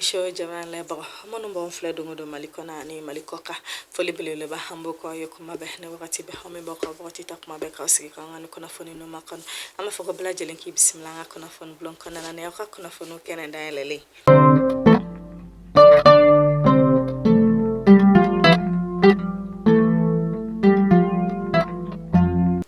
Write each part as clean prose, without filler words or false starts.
Ni su jamalɛbagaw minnu b'an filɛ don o don Mali kɔnɔ ani Mali kɔ kan, foli belebeleba an b'o k'aw ye kuma bɛɛ ni wagati bɛɛ. Aw min b'aw ka wagati ta kuma bɛɛ k'aw sigi k'an ka ni kunnafoni ninnu makɔnɔ, an b'a fɔ ko bɛɛ lajɛlen k'i bisimila an ka kunnafoni bulon kɔnɔna na, ni aw ka kunnafoniw kɛnɛ dayɛlɛlen.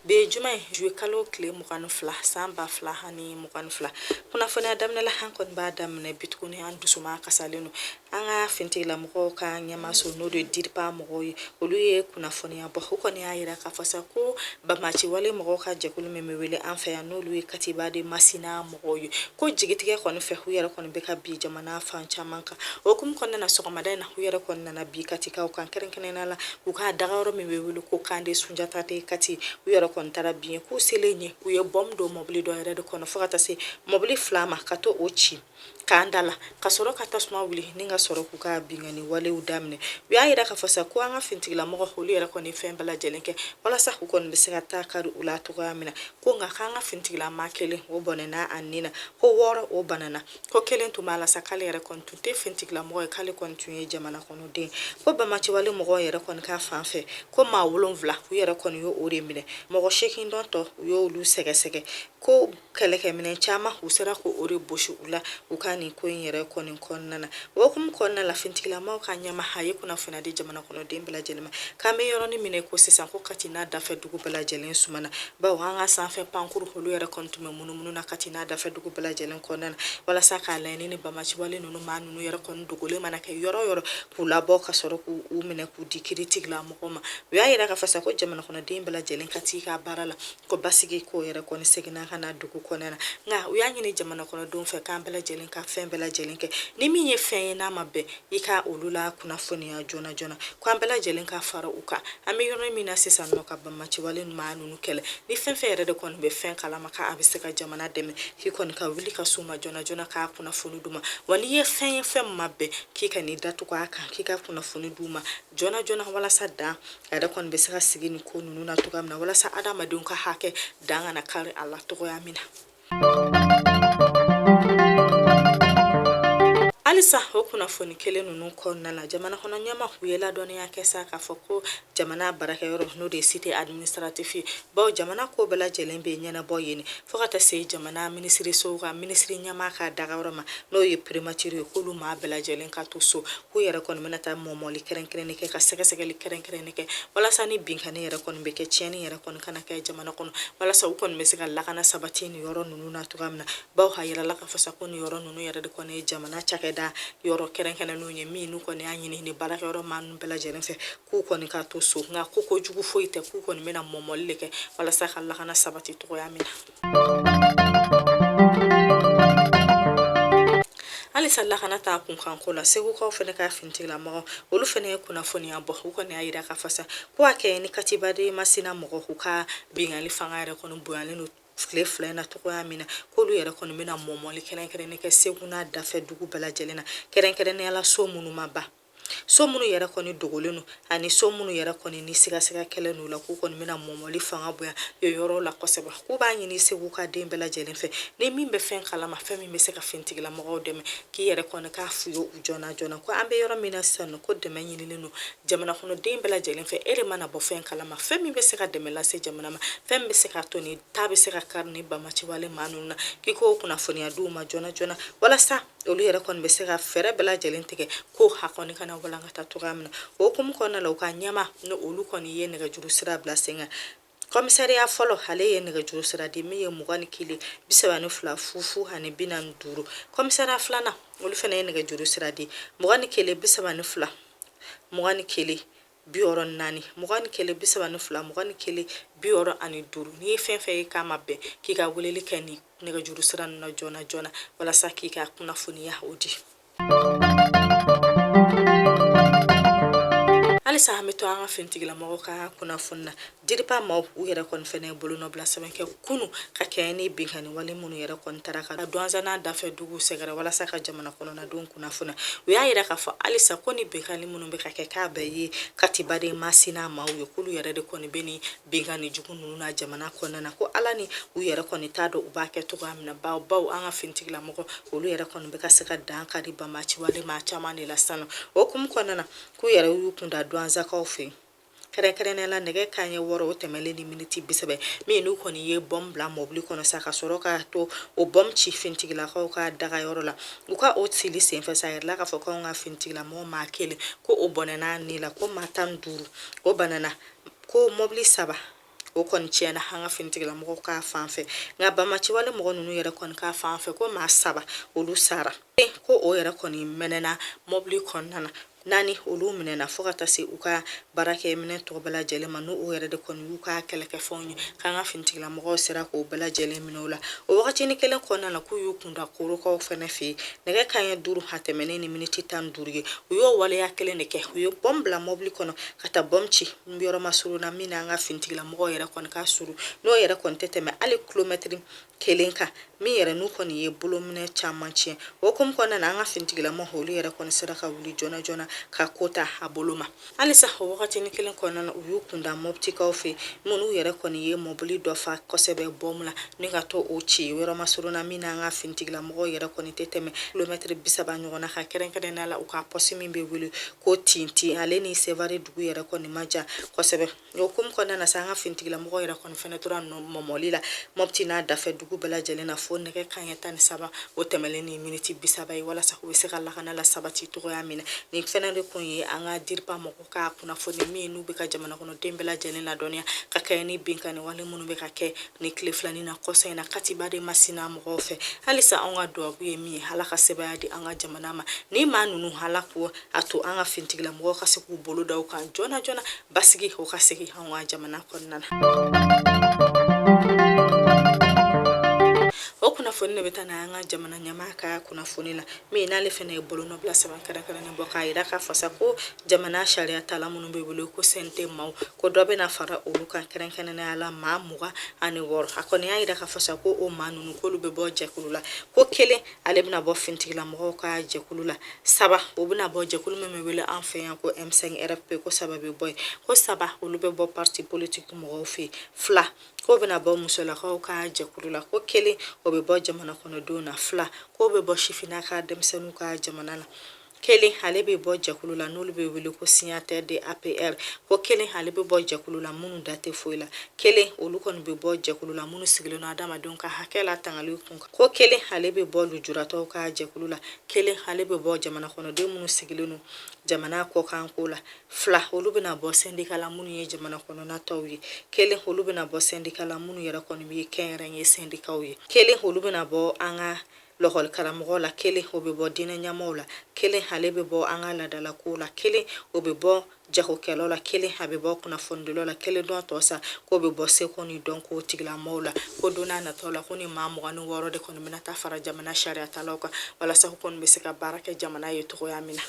Bi ye juma ye, juillet kalo tile 22 san 2022. Kunnafoniya daminɛ la, an kɔni b'a daminɛ bi tuguni an dusuma kasalen don. An ka finitigilamɔgɔw ka ɲɛmaaso, n'o de ye DIRPA mɔgɔw ye, olu ye kunnafoniya bɔ. U kɔni y'a yira k'a fɔ sa ko banbaanciwale mɔgɔw ka jɛkulu min bɛ wele an fɛ yan, n'olu ye Katiba de Masina mɔgɔw ye, ko jigitigɛ kɔni fɛ, u yɛrɛ kɔni bɛ ka bin jamana fan caman kan. O hukumu kɔnɔna na, sɔgɔmada in na, u yɛrɛ kɔni nana bin Katikaw kan, kɛrɛnkɛrɛnnenya la u ka dagayɔrɔ min bɛ wele ko Camp de Sunjata de Kati. U yɛrɛ kɔni taara bin k'u selen yen, u ye bɔmu don mɔbili dɔ yɛrɛ de kɔnɔ fo ka taa se mɔbili fila ma, ka to o ci k'an da la, ka sɔrɔ ka tasuma wuli ni ka sɔrɔ k'u ka binkanni walew daminɛ. U y'a yira k'a fɔ sa ko an ka finitigilamɔgɔ, olu yɛrɛ kɔni fɛn bɛɛ lajɛlen kɛ walasa u kɔni bɛ se ka taa kari u la cogoya min na. Ko nka k'an ka finitigilama kelen o bɔnɛna a ni na, ko wɔɔrɔ o banana, ko kelen tun b'a la sa k'ale yɛrɛ kɔni tun tɛ finitigilamɔgɔ ye, k'ale kɔni tun ye jamana kɔnɔden. Ko banbaanciwale mɔgɔw yɛrɛ kɔni ka fan fɛ, ko maa wolonwula u yɛrɛ kɔni y'o o de minɛ, mɔgɔ 8 dɔ tɔ u y'olu sɛgɛsɛgɛ, ko kɛlɛkɛminɛn caman u sera k'o de bosi u la u ka nin ko in yɛrɛ kɔni kɔnɔna na. O hukumu kɔnɔna la, finitigilamaaw ka ɲɛmaa a ye kunnafoniya di jamana kɔnɔden bɛɛ lajɛlen ma k'an bɛ yɔrɔnin min na ko sisan, ko Kati n'a dafɛ dugu bɛɛ lajɛlen sumana, bawo an ka sanfɛ pankuru olu yɛrɛ kɔni tun bɛ munumunu na Kati n'a dafɛ dugu bɛɛ lajɛlen kɔnɔna na, walasa k'a laɲini ni banbaanciwale ninnu maa ninnu yɛrɛ kɔni dogolen mana kɛ yɔrɔ o yɔrɔ, k'u labɔ ka sɔrɔ k'u minɛ k'u di kiiritigilamɔgɔw ma. U y'a yira k'a fɔ sa ko jamana kɔnɔden bɛɛ lajɛlen ka t'i ka baara la, ko basigi ko yɛrɛ kɔni seginna ka na dugu kɔnɔna na. Nka u y'a ɲini jamana kɔnɔdenw fɛ k'an bɛɛ lajɛlen ka fɛn bɛɛ lajɛlen kɛ, ni min ye fɛn ye n'a ma bɛn, i ka olu la kunnafoniya joona joona, ko an bɛɛ lajɛlen ka fara u kan. An bɛ yɔrɔ min na sisan nɔ, ka banbaanciwale maa ninnu kɛlɛ, ni fɛn fɛn yɛrɛ de kɔni bɛ fɛn kalama k'a bɛ se ka jamana dɛmɛ, k'i kɔni ka wuli ka s'u ma joona joona k'a kunnafoni d'u ma. Wa n'i ye fɛn ye fɛn min ma bɛn, k'i kan'i datugu a kan, k'i ka kunnafoni d'u ma joona joona, walasa dan a yɛrɛ kɔni bɛ se ka sigi nin ko ninnu na cogoya min na, walasa adamadenw ka hakɛ dan kana kari a la cogoya min na. Halisa o kunnafoni kelen ninnu kɔnɔna la, jamana kɔnɔ ɲɛmaa u ye ladɔnniya kɛ sa k'a fɔ ko jamana baarakɛyɔrɔ, n'o de ye cité administratif ye, bawo jamana ko bɛɛ lajɛlen bɛ ɲɛnabɔ yen, fo ka taa se jamana minisirisow ka minisiri ɲɛmaa ka dagayɔrɔ ma, n'o ye primature ye, k'olu maa bɛɛ lajɛlen ka to so, k'u yɛrɛ kɔni bɛna taa mɔmɔli kɛrɛnkɛrɛnnen kɛ, ka sɛgɛsɛgɛli kɛrɛnkɛrɛnnen kɛ, walasa ni binkanni yɛrɛ kɔni bɛ kɛ, tiɲɛni yɛrɛ kɔni kana kɛ jamana kɔnɔ, walasa u kɔni bɛ se ka lakana sabati nin yɔrɔ ninnu na cogoya min na. Bawo a yirala k'a fɔ sa ko nin yɔrɔ ninnu yɛrɛ de kɔni ye jamana cakɛda yɔrɔ kɛrɛnkɛrɛnnenw ye, min n'u kɔni y'a ɲini ni baarakɛyɔrɔ maa ninnu bɛɛ lajɛlen fɛ k'u kɔni ka to so. Nka ko kojugu foyi tɛ, k'u kɔni bɛna mɔmɔli de kɛ walasa ka lakana sabati cogoya min na. Halisa lakana ta kunkanko la, segukaw fana ka finitigilamɔgɔ olu fana ye kunnafoniya bɔ. U kɔni y'a yira k'a fɔ sa ko a kɛ ni Katiba de Masina mɔgɔw k'u ka binkanni fanga yɛrɛ kɔni bonyalen don tile fila in na cogoya min na, k'olu yɛrɛ kɔni bɛna mɔmɔli kɛrɛnkɛrɛnnen kɛ Segu n'a dafɛ dugu bɛɛ lajɛlen na, kɛrɛnkɛrɛnnenya la so minnu ma ban, so minnu yɛrɛ kɔni dogolen don, ani so minnu yɛrɛ kɔni ni sigasiga kɛlen don la, k'u kɔni bɛna mɔmɔli fanga bonya yen yɔrɔ la kosɛbɛ. K'u b'a ɲini Segu ka den bɛɛ lajɛlen fɛ, ni min bɛ fɛn kalama, fɛn min bɛ se ka finitigilamɔgɔw dɛmɛ, k'i yɛrɛ kɔni k'a f'u ye u joona joona. Ko an bɛ yɔrɔ min na sisan nɔ, ko dɛmɛ ɲininen don jamana kɔnɔden bɛɛ lajɛlen fɛ. E de mana bɔ fɛn kalama, fɛn min bɛ se ka dɛmɛ lase jamana ma, fɛn min bɛ se k'a to ni ta bɛ se ka kari ni banbaanciwale maa ninnu na, k'i k'o kunnafoniya d'u ma joona joona, walasa olu yɛrɛ kɔni bɛ se ka fɛɛrɛ bɛɛ lajɛlen tigɛ ko a kɔni kana walankata cogoya min na. O hukumu kɔnɔna la, u ka ɲɛmaa ni olu kɔni ye nɛgɛjuru sira bila sen kan. Kɔmisariya fɔlɔ, ale ye nɛgɛjuru sira di min ye 21 32 00 45. Kɔmisariya filanan, olu fana ye nɛgɛjuru sira di 21 32 21 64, 21 32 21 65. N'i ye fɛn fɛn ye k'a ma bɛn, k'i ka weleli kɛ ni nɛgɛjuru sira ninnu na joona joona, walasa k'i ka kunnafoniya o di. Halisa an bɛ to an ka finitigilamɔgɔw ka kunnafoni na. DIRPA maaw u yɛrɛ kɔni fɛnɛ bolonɔbila sɛbɛn kɛ kunu ka kɛɲɛ ni binkanni wale minnu yɛrɛ kɔni taara ka Douentza n'a dafɛ dugu sɛgɛrɛ walasa ka jamana kɔnɔnadenw kunnafoniya. U y'a yira k'a fɔ halisa ko ni binkanni minnu bɛ ka kɛ k'a bɛɛ ye Katiba de Masina maaw ye, k'olu yɛrɛ de kɔni bɛ ni binkanni jugu ninnu na jamana kɔnɔna na, ko ala ni u yɛrɛ kɔni t'a dɔn u b'a kɛ cogoya min na, baw baw an ka finitigilamɔgɔ olu yɛrɛ kɔni bɛ ka se ka dan kari banbaanci wale maa caman de la sisan. O hukumu kɔnɔna na, k'u yɛrɛ y'u kun da Douentzakaw fɛ yen, kɛrɛnkɛrɛnnenya la nɛgɛ kanɲɛ 6 o tɛmɛlen ni miniti 30, min n'u kɔni ye bɔmu bila mɔbili kɔnɔ sa ka sɔrɔ ka to o bɔmu ci finitigilakaw ka dagayɔrɔ la. U ka o cili senfɛ sa, a yirala k'a fɔ k'anw ka finitigilamɔgɔ maa kelen ko o bɔnɛna ni la, ko maa 15 o banana, ko mɔbili 3 o kɔni tiɲɛna an ka finitigilamɔgɔw ka fan fɛ. Nka banbaanciwale mɔgɔ ninnu yɛrɛ kɔni ka fan fɛ, ko maa 3 olu sara, ko o yɛrɛ kɔni mɛnɛna mɔbili kɔnɔna na, 4 olu minɛna fo ka taa se u ka baarakɛminɛn tɔgɔ bɛɛ lajɛlen ma, n'o yɛrɛ de kɔni y'u ka kɛlɛkɛfɛnw ye, k'an ka finitigilamɔgɔw sera k'o bɛɛ lajɛlen minɛ o la. O wagatinin kelen kɔnɔna na, k'u y'u kunda Korokaw fɛnɛ fɛ yen nɛgɛ kanɲɛ 5 a tɛmɛnen ni miniti 15 ye. U y'o waleya kelen de kɛ, u ye bɔmu bila mɔbili kɔnɔ ka taa bɔmu ci yɔrɔ masurun na min n'an ka finitigilamɔgɔw yɛrɛ kɔni ka surun, n'o yɛrɛ kɔni tɛ tɛmɛ hali kilomɛtiri kelen kan, min yɛrɛ n'u kɔni ye bolominɛ caman tiɲɛ. O hukumu kɔnɔna na, an ka finitigilamɔgɔw olu yɛrɛ kɔni sera ka wuli joona joona ka ko ta a bolo ma. Halisa o wagatinin kelen kɔnɔna na, u y'u kunda Mɔptikaw fɛ, minnu yɛrɛ kɔni ye mɔbili dɔ fa kosɛbɛ bɔmu la ni ka to o ci yɔrɔ masurun na min n'an ka finitigilamɔgɔw yɛrɛ kɔni tɛ tɛmɛ kilomɛtiri 30 ɲɔgɔn na kan, kɛrɛnkɛrɛnnenya la u ka pɔsi min bɛ wele ko Tintin, ale ni Sevare dugu yɛrɛ kɔni man jan kosɛbɛ. O hukumu kɔnɔna na sa, an ka finitigilamɔgɔw yɛrɛ kɔni fɛnɛ tora mɔmɔli la Mɔpti n'a dafɛ dugu bɛɛ lajɛlen na fo nɛgɛ kanɲɛ 13 o tɛmɛlen ni miniti 30 ye, walasa u bɛ se ka lakana la sabati cogoya min na. Nin fɛnɛ de kun ye an ka DIRPA mɔgɔw ka kunnafoni min n'u bɛ ka jamana kɔnɔden bɛɛ lajɛlen ladɔnniya ka kɛɲɛ ni binkanni wale minnu bɛ ka kɛ ni tile filanin na kɔsa in na Katiba de Masina mɔgɔw fɛ. Halisa anw ka duwawu ye min ye, Ala ka sebaaya di an ka jamana ma. Ni maa ninnu, Ala ko a to an ka finitigilamɔgɔw ka se k'u bolo da u kan joona joona, basigi o ka segin anw ka jamana kɔnɔna na. O kunnafoni de bɛ taa n'an ka jamana ɲɛmaa ka kunnafoni la, min n'ale fana ye bolonɔbila sɛbɛn kɛrɛnkɛrɛnnen bɔ k'a jira k'a fɔ sa ko jamana sariya tala minnu bɛ wele ko CNT maaw, ko dɔ bɛna fara olu kan, kɛrɛnkɛrɛnnenya la maa 26. A kɔni y'a jira k'a fɔ sa ko o maa ninnu k'olu bɛ bɔ jɛkulu la, ko kelen ale bɛna bɔ finitigilamɔgɔw ka jɛkulu la, 3 o bɛna bɔ jɛkulu min bɛ wele an fɛ yan ko M5 RFP, ko 3 bɛ bɔ yen, ko 3 olu bɛ bɔ parti politique mɔgɔw fɛ yen, 2 k'o bɛna bɔ musolakaw ka jɛkulu la, ko 1 o bɛ bɔ jamana kɔnɔdenw na, 2 k'o bɛ bɔ sifinnaka denmisɛnninw ka jamana na, 1 ale bɛ bɔ jɛkulu la n'olu bɛ wele ko signataire de APR, ko 1 ale bɛ bɔ jɛkulu la minnu da tɛ foyi la, 1 olu kɔni bɛ bɔ jɛkulu la minnu sigilen don adamadenw ka hakɛ la tangali kun kan, ko 1 ale bɛ bɔ lujuratɔw ka jɛkulu la, 1 ale bɛ bɔ jamana kɔnɔden minnu sigilen don jamana kɔkanko la, 2 olu bɛna bɔ sɛndika la minnu ye jamana kɔnɔna tɔw ye, 1 olu bɛna bɔ sɛndika la minnu yɛrɛ kɔni ye kɛnyɛrɛye sɛndikaw ye, 1 olu bɛna bɔ an ka lɔkɔli karamɔgɔ la, 1 o bɛ bɔ diinɛ ɲɛmaaw la, 1 ale bɛ bɔ an ka laadalakow la, 1 o bɛ bɔ jagokɛlaw la, 1 a bɛ bɔ kunnafonidilaw la, 1 dɔn tɔ sa k'o bɛ bɔ seko ni dɔnko tigilamɔgɔw la. Ko don n'a nataw la, ko ni maa 26 de kɔni bɛna taa fara jamana sariya talaw kan walasa ko kɔni bɛ se ka baara kɛ jamana ye cogoya min na.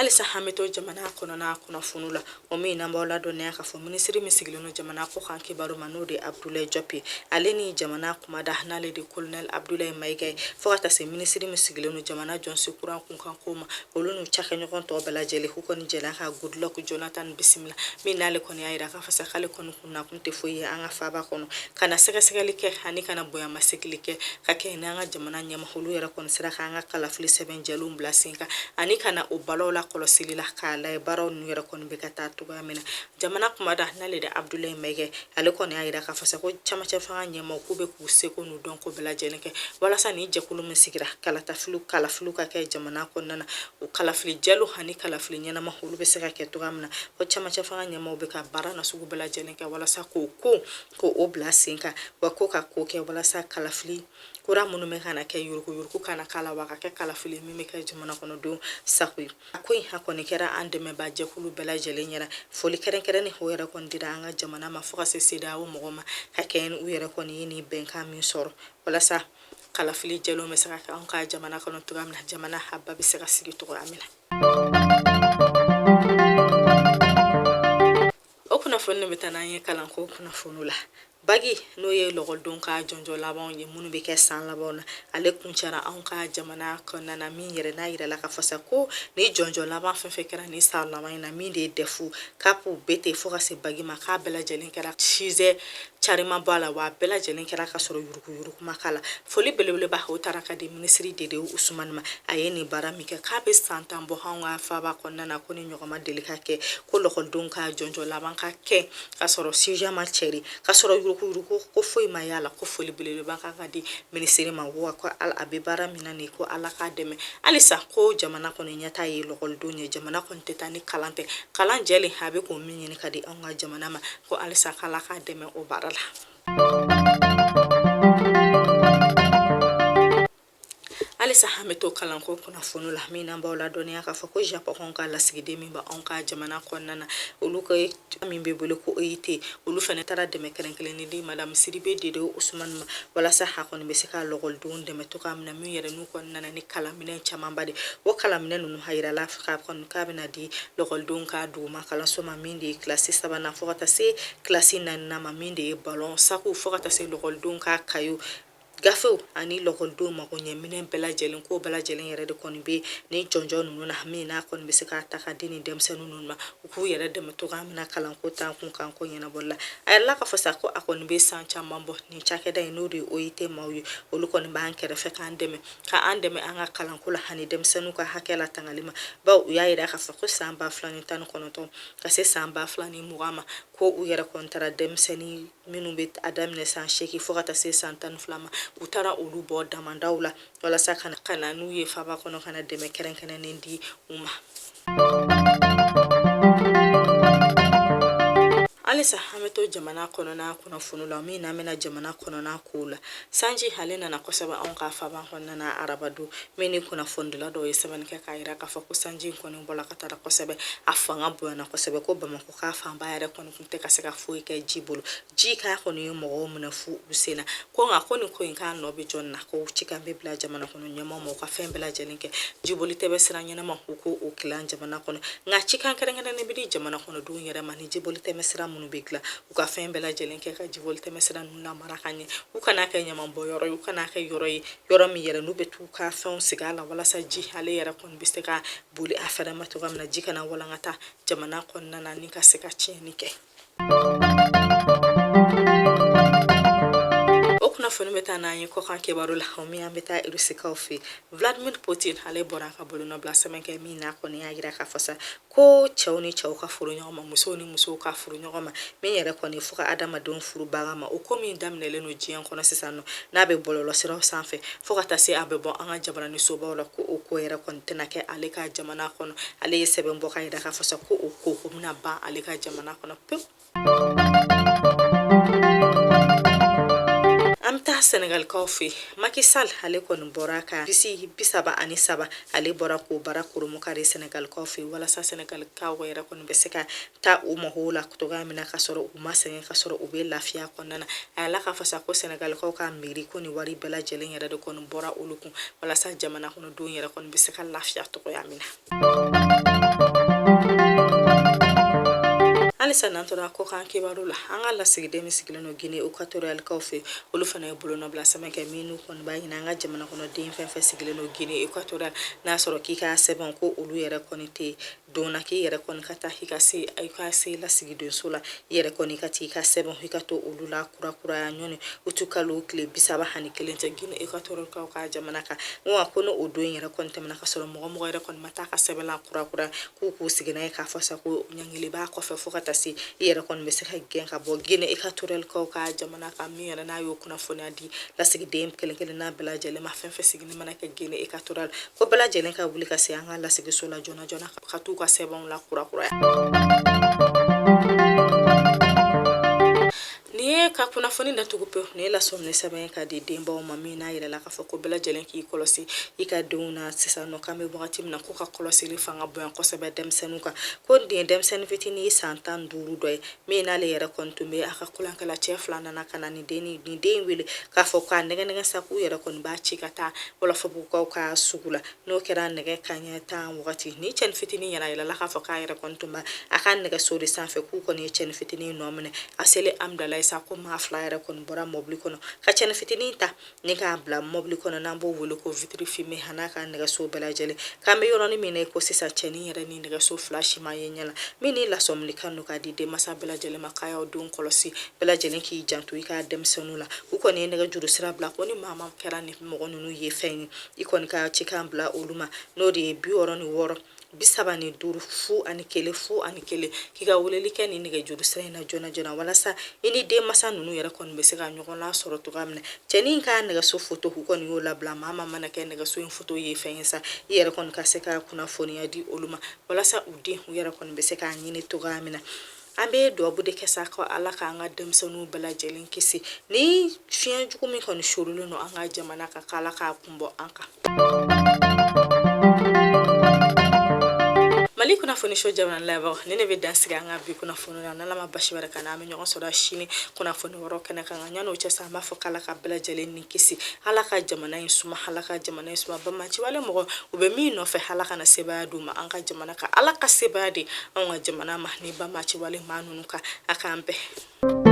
Halisa an bɛ to jamana kɔnɔna kunnafoni la, o min n'an b'aw ladɔnniya k'a fɔ minisiri min sigilen don jamana kɔkan kibaru ma, n'o de ye Abdoulaye Diop ye, ale ni jamana kumada n'ale de colonel Abdoulaye Maïga ye, fo ka taa se minisiri min sigilen don jamana jɔnsi kuran kunkan ko ma, olu n'u cakɛɲɔgɔn tɔw bɛɛ lajɛlen, u kɔni jɛla ka Goodluck Jonathan bisimila, min n'ale kɔni y'a jira k'a fɔ sa k'ale kɔni kun nakun tɛ foyi ye an ka faaba kɔnɔ ka na sɛgɛsɛgɛli kɛ ani ka na bonyamasegili kɛ ka kɛ n'an ka jamana ɲɛmaa olu yɛrɛ kɔni sera k'an ka kalafili sɛbɛn jɛlenw bila sen kan, ani ka na o balaw la kɔlɔsili la k'a lajɛ baaraw ninnu yɛrɛ kɔni bɛ ka taa cogoya min na. Jamana kumada n'ale de Abdoulaye Maïga, ale kɔni y'a jira k'a fɔ sa ko camancɛ fanga ɲɛmaaw k'u bɛ k'u seko n'u dɔnko bɛɛ lajɛlen kɛ walasa ni jɛkulu min sigira kalatafiliw kalafiliw ka kɛ jamana kɔnɔna na, o kalafili jɛlenw ani kalafili ɲɛnama olu bɛ se ka kɛ cogoya min na. Ko camancɛ fanga ɲɛmaaw bɛ ka baara nasugu bɛɛ lajɛlen kɛ walasa k'o ko k'o bila sen kan, wa ko ka ko kɛ walasa kalafili kura minnu bɛ ka na kɛ yuruguyurugu kana k'a la, wa ka kɛ kalafili min bɛ kɛ jamana kɔnɔdenw sago ye. A ko in a kɔni kɛra an dɛmɛbaa jɛkulu bɛɛ lajɛlen ɲɛna. Foli kɛrɛnkɛrɛnnen o yɛrɛ kɔni dira an ka jamana ma fo ka se CEDEAO mɔgɔw ma, ka kɛɲɛ ni u yɛrɛ kɔni ye nin bɛnkan min sɔrɔ walasa kalafili jɛlenw bɛ se ka kɛ anw ka jamana kɔnɔ cogoya min na, jamana a ba bɛ se ka sigi cogoya min na. kunnafoni bɛ taa n'an ye kalanko kunnafoni la. Bagi n'o ye lɔkɔlidenw ka jɔnjɔn labanw ye minnu bɛ kɛ san labanw na, ale kuncɛra anw ka jamana kɔnɔna na. Min yɛrɛ n'a yirala k'a fɔ sa ko ni jɔnjɔn laban fɛn fɛn kɛra ni san laban in na, min de ye DEF, CAP, BT fo ka se bagi ma, k'a bɛɛ lajɛlen kɛra sujet cari ma bɔ a la, wa a bɛɛ lajɛlen kɛra ka sɔrɔ yuruguyurugu ma k'a la. Foli belebeleba o taara ka di minisiri Dede Usumani ma. A ye nin baara min kɛ, k'a bɛ san 10 bɔ anw ka faaba kɔnɔna na, ko ni ɲɔgɔn ma deli ka kɛ ko lɔkɔlidenw ka jɔnjɔn laban ka kɛ ka sɔrɔ sujet ma cɛri, ka sɔrɔ yuruguyurugu ko foyi ma y'a la. Ko foli belebeleba kan ka di minisiri ma, wa ko a bɛ baara min na nin, ko Ala k'a dɛmɛ halisa. Ko jamana kɔni ɲɛtaa ye lɔkɔlidenw ye, jamana kɔni tɛ taa ni kalan tɛ, kalan jɛlen a bɛ k'o min ɲini ka di anw ka jamana ma, ko halisa k'Ala k'a dɛmɛ o baara la. Halisa an bɛ to kalanko kunnafoni la, min n'an b'aw ladɔnniya k'a fɔ ko Japon ka lasigiden min bɛ anw ka jamana kɔnɔna na, olu ka min bɛ wele ko OIT, olu fana taara dɛmɛ kɛrɛnkɛrɛnnen di Madame Sidibe Dede Usumani ma, walasa a kɔni bɛ se ka lɔkɔlidenw dɛmɛ cogoya min na, min yɛrɛ n'u kɔni nana ni kalanminɛn camanba de. O kalanminɛn ninnu a yirala k'a kɔni k'a bɛna di lɔkɔlidenw ka duguma kalanso ma, min de ye kilasi sabanan fo ka taa se kilasi naaninan ma, min de ye balon saku fo ka taa se lɔkɔlidenw ka kayew, gafew ani lɔkɔlidenw mago ɲɛ minɛn bɛɛ lajɛlen, k'o bɛɛ lajɛlen yɛrɛ de kɔni bɛ ni jɔnjɔn ninnu na, min n'a kɔni bɛ se k'a ta ka di nin denmisɛnnin ninnu ma, u k'u yɛrɛ dɛmɛ cogoya min na kalanko ta kun kan ko ɲɛnabɔli la. A yirala k'a fɔ sa ko a kɔni bɛ san caman bɔ nin cakɛda in, n'o de ye OIT maaw ye, olu kɔni b'an kɛrɛfɛ k'an dɛmɛ ka an dɛmɛ an ka kalanko la ani denmisɛnninw ka hakɛ la tangali ma, bawo u y'a yira k'a fɔ ko san 2019 ka se san 2020 ma, ko u yɛrɛ kɔni taara denmisɛnnin minnu bɛ a daminɛ san 8 fo ka taa se san 12 ma, u taara olu bɔ damandaw la walasa ka na n'u ye faaba kɔnɔ ka na dɛmɛ kɛrɛnkɛrɛnnen di u ma. Halisa an bɛ to jamana kɔnɔna kunnafoni la, min n'an bɛna jamana kɔnɔna kow la. Sanji ale nana kosɛbɛ anw ka faaba kɔnɔna na arabadon, min ni kunnafonidila dɔw ye sɛbɛnni kɛ k'a yira k'a fɔ ko sanji in kɔni bɔla ka taara kosɛbɛ, a fanga bonyana kosɛbɛ, ko Bamakɔ k'a fanba yɛrɛ kɔni tun tɛ ka se ka foyi kɛ ji bolo. Ji k'a kɔni ye mɔgɔw minɛ fu u sen na, ko nka ko nin ko in k'a nɔ bɛ jɔn na? Ko cikan bɛ bila jamana kɔnɔ ɲɛmaaw ma, u ka fɛn bɛɛ lajɛlen kɛ jiboli tɛmɛ sira ɲɛnama, u ko o dilan jamana kɔnɔ. Nka cikan kɛrɛnkɛrɛnnen bɛ di jamana kɔnɔdenw yɛrɛ ma, ni jiboli tɛmɛ sira minnu bɛ dilan, u ka fɛn bɛɛ lajɛlen kɛ ka jiboli tɛmɛ sira ninnu lamara ka ɲɛ, u kana kɛ ɲamanbɔn yɔrɔ ye, u kana kɛ yɔrɔ ye, yɔrɔ min yɛrɛ n'u bɛ t'u ka fɛnw sigi a la, walasa ji ale yɛrɛ kɔni bɛ se ka boli a fɛrɛ ma cogoya min na, ji kana walankata jamana kɔnɔna na ni ka se ka tiɲɛni kɛ. O kunnafoni bɛ taa n'an ye kɔkan kibaru la, o min an bɛ taa Irusikaw fɛ yen. Vladimir Putin ale bɔra ka bolonɔbila sɛbɛn kɛ, min n'a kɔni y'a jira k'a fɔ sa ko cɛw ni cɛw ka furu ɲɔgɔn ma, musow ni musow ka furu ɲɔgɔn ma, min yɛrɛ kɔni fo ka adamadenw furu bagan ma, o ko min daminɛlen don diɲɛ kɔnɔ sisan nɔ, n'a bɛ bɔlɔlɔsiraw sanfɛ fo ka taa se a bɛ bɔ an ka jamana ni sobaw la, ko o ko yɛrɛ kɔni tɛna kɛ ale ka jamana kɔnɔ. Ale ye sɛbɛn bɔ k'a jira k'a fɔ sa ko o ko ko bɛna ban ale ka jamana kɔnɔ pewu. An bɛ taa Sɛnɛgalikaw fɛ yen. Macky Sall ale kɔni bɔra ka bisi 33, ale bɔra k'o baara kurunbonkari Sɛnɛgalikaw fɛ yen, walasa Sɛnɛgalikaw yɛrɛ kɔni bɛ se ka taa u mago la cogoya min na, ka sɔrɔ u ma sɛgɛn, ka sɔrɔ u bɛ lafiya kɔnɔna na. A yirala k'a fɔ sa ko Sɛnɛgalikaw ka miiri ko nin wari bɛɛ lajɛlen yɛrɛ de kɔni bɔra olu kun, walasa jamana kɔnɔdenw yɛrɛ kɔni bɛ se ka lafiya cogoya min na. Halisa n'an tora kɔkan kibaru la, an ka lasigiden min sigilen don Guinée Équatorialekaw fɛ, olu fana ye bolonɔbila sɛbɛn kɛ, minnu kɔni b'a ɲini an ka jamana kɔnɔden fɛn fɛn sigilen don Guinée Équatoriale, n'a sɔrɔ k'i ka sɛbɛn ko olu yɛrɛ kɔni tɛ don na, k'i yɛrɛ kɔni ka taa i ka se lasigidenso la, i yɛrɛ kɔni ka taa i ka sɛbɛn i ka to olu la kurakuraya ɲɔni uti kalo tile 31 cɛ Guinée Équatorialekaw ka jamana kan. Wa ko n'o don yɛrɛ kɔni tɛmɛna ka sɔrɔ mɔgɔ mɔgɔ yɛrɛ kɔni ma taa ka sɛbɛn la kurakuraya, k'u k'u sigi n'a ye k'a fɔ sa ko ɲangili b'a kɔfɛ, fo ka taa se i yɛrɛ kɔni bɛ se ka gɛn ka bɔ Guinée Équatorialekaw ka jamana kan. Min yɛrɛ n'a y'o kunnafoniya di lasigiden kelen kelenna bɛɛ lajɛlen ma, fɛn fɛn sigilen mana kɛ Guinée Équatoriale, ko bɛɛ lajɛlen ka wuli ka se an ka lasigiso la joona joona ka t'u ka sɛbɛnw la kurakuraya. Nin ye An bɛ ka kunnafoni datugu pewu nin ye lasɔmini sɛbɛn ka di denbaw ma min n'a yirala k'a fɔ ko bɛɛ lajɛlen k'i kɔlɔsi i ka denw na sisan nɔ k'an bɛ wagati min na ko ka kɔlɔsili fanga bonya kosɛbɛ denmisɛnninw kan. Ko nin ye denmisɛnnin fitinin ye san 15 dɔ ye min n'ale yɛrɛ kɔni tun bɛ a ka kulankɛla cɛ fila nana ka na nin den in wele k'a fɔ k'a nɛgɛ nɛgɛ sa k'u yɛrɛ kɔni b'a ci ka taa Wɔlɔfɔbugukaw ka sugu la. N'o kɛra nɛgɛ kanɲɛ 10 wagati ni cɛnin fitinin yɛrɛ yirala k'a fɔ k'a yɛrɛ kɔni tun b'a a ka nɛgɛso de sanfɛ k'u kɔni ye cɛnin fitinin nɔ minɛ. A selen Amudalayi sa ko maa fila yɛrɛ kɔni bɔra mɔbili kɔnɔ ka cɛnin fitinin ta ni k'a bila mɔbili kɔnɔ n'an b'o wele ko vitre fumée a n'a ka nɛgɛso bɛɛ lajɛlen. K'an bɛ yɔrɔnin min na ko sisan cɛnin yɛrɛ ni nɛgɛso fila si ma ye ɲɛ la. Min ni lasɔmini kan don k'a di denmansa bɛɛ lajɛlen ma k'a y'aw denw kɔlɔsi, bɛɛ lajɛlen k'i janto i ka denmisɛnninw la. U kɔni ye nɛgɛjuru sira bila ko ni maa ma kɛra ni mɔgɔ ninnu ye fɛn ye, i kɔni ka cikan bila olu ma, n'o de ye 66 35 0 1 0 1, k'i ka weleli kɛ nin nɛgɛjuru sira in na joona joona walasa i ni denmansa ninnu yɛrɛ kɔni bɛ se ka ɲɔgɔn lasɔrɔ cogoya min na. Cɛnin ka nɛgɛso foto u kɔni y'o labila, maa maa mana kɛ nɛgɛso in foto ye fɛn ye sa, i yɛrɛ kɔni ka se ka kunnafoniya di olu ma walasa u den u yɛrɛ kɔni bɛ se k'a ɲini cogoya min na. An bɛ dubabu de kɛ sa ko Ala k'an ka denmisɛnninw bɛɛ lajɛlen kisi ni fiɲɛ jugu min kɔni sorolen don an ka jamana kan, k'Ala k'a kun bɔ an kan. Mali kunnafoni so jamana lajɛbagaw, ni ne bɛ dan sigi an ka bi kunnafoni na. N'Ala ma basi wɛrɛ k'an na, an bɛ ɲɔgɔn sɔrɔ sini kunnafoni wɛrɛ kɛnɛ kan. Nka yan'o cɛ sa, an b'a fɔ k'Ala ka bɛɛ lajɛlen ni kisi, Ala ka jamana in suma, Ala ka jamana in suma. Banbaanciwale mɔgɔ u bɛ min nɔfɛ, Ala kana sebaaya d'u ma an ka jamana kan. Ala ka sebaaya di anw ka jamana ma ni banbaanciwale maa ninnu kan. A k'an bɛn.